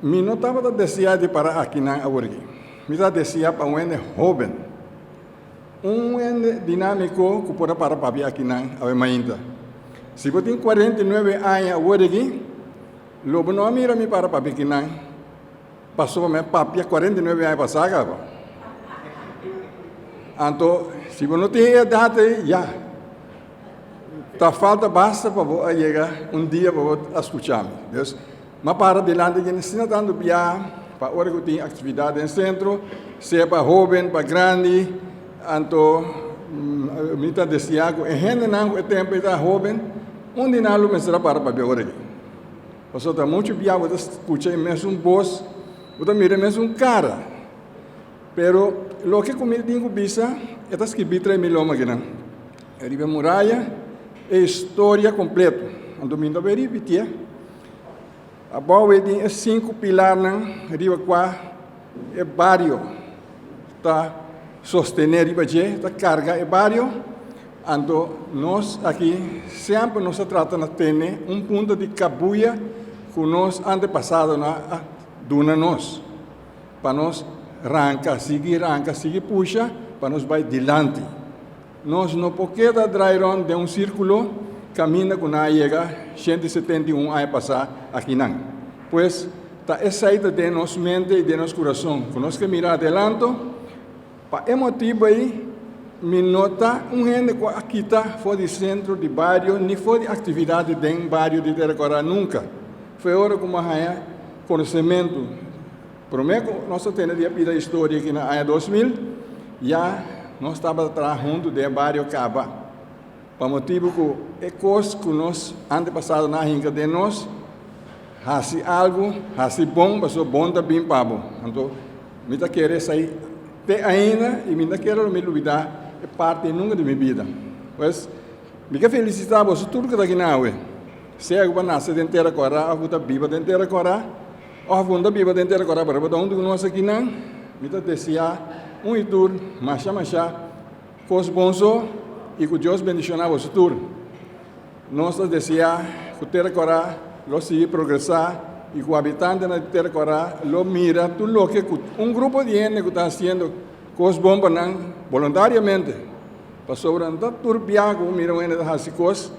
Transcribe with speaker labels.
Speaker 1: Mi no tabata deseá di para akinan awor aki. Mi ta deseá pa un hende hóben, un hende dinámiko ku por a para papia akinan awe mainta. Si bo tin 49 aña awor aki, lo bo no a mira mi para papia akinan pasobra mi a papia 49 aña pasá kaba. Anto, si bo no tin e edat ei, ya, ta falta basta pa bo a yega un dia pa bo a skucha mi. Dus, M'a para dilanti di asina tantu bia pa ora ku tin aktividat den sentro, sea pa hóben, pa grandi, anto mi ta deseá ku e hendenan ku e tempu ei ta hóben, un di nan lo mester a para papia ora aki. Pasobra ta muchu bia bo ta skucha e mesun bos, bo ta mira e mesun kara. Pero loke ku mi tin ku bisa, e ta skibí trae mi loma akinan, riba e muraya, e historia kompleto. Anto mi no ta bay ripitié. Abou ei tin e sinku pilarnan riba kua e bario ta sostené riba dje, ta karga e bario. Anto nos aki semper nos a trata na tene un punto di kabuya ku nos antepasadonan a duna nos pa nos ranka, sigui ranka, sigui pusha pa nos bai dilanti. Nos no por keda drai rond den un sirkulo kaminda ku nan a yega 171 aña pasá akinan. Pues, ta esei ta den nos mente i den nos kurason, ku nos ke mira adelanto. Pa e motibu ei, mi no ta un hende ku a kita for di sentro di bario ni for di aktividat den bario di Tera Kòrá nunka. Foi ora ku mi a haña konosementu. Promé ku nos a tene di e pida historia aki na aña 2000, ya nos tabata traha huntu den e bario kaba. Pa motibu ku e kos ku nos antepasadonan a hinka den nos, hasi algu, hasi bon, pasobra bon ta bin pa bo. Anto, mi ta kere esei te ainda i mi no ta kere lo mi lubidá e parti nunka di mi bida. Pues, mi ke felisitá boso tur ku ta aki na awe, sea ku bo a nase den Tera Kòrá òf ku ta biba den Tera Kòrá. Òf bo no ta biba den tera kòrá, pero bo ta huntu ku nos akinan, mi ta deseá un i tur masha mashá kos bon so i ku Dios bendishoná boso tur. Nos ta deseá ku tera kòrá lo sigui progresá i ku habitantenan di tera kòrá lo mira tur loke ku un grupo di hende ku ta hasiendo kos bon pa nan boluntariamente, pasobra no ta tur bia ku bo mira un hende ta hasi kos.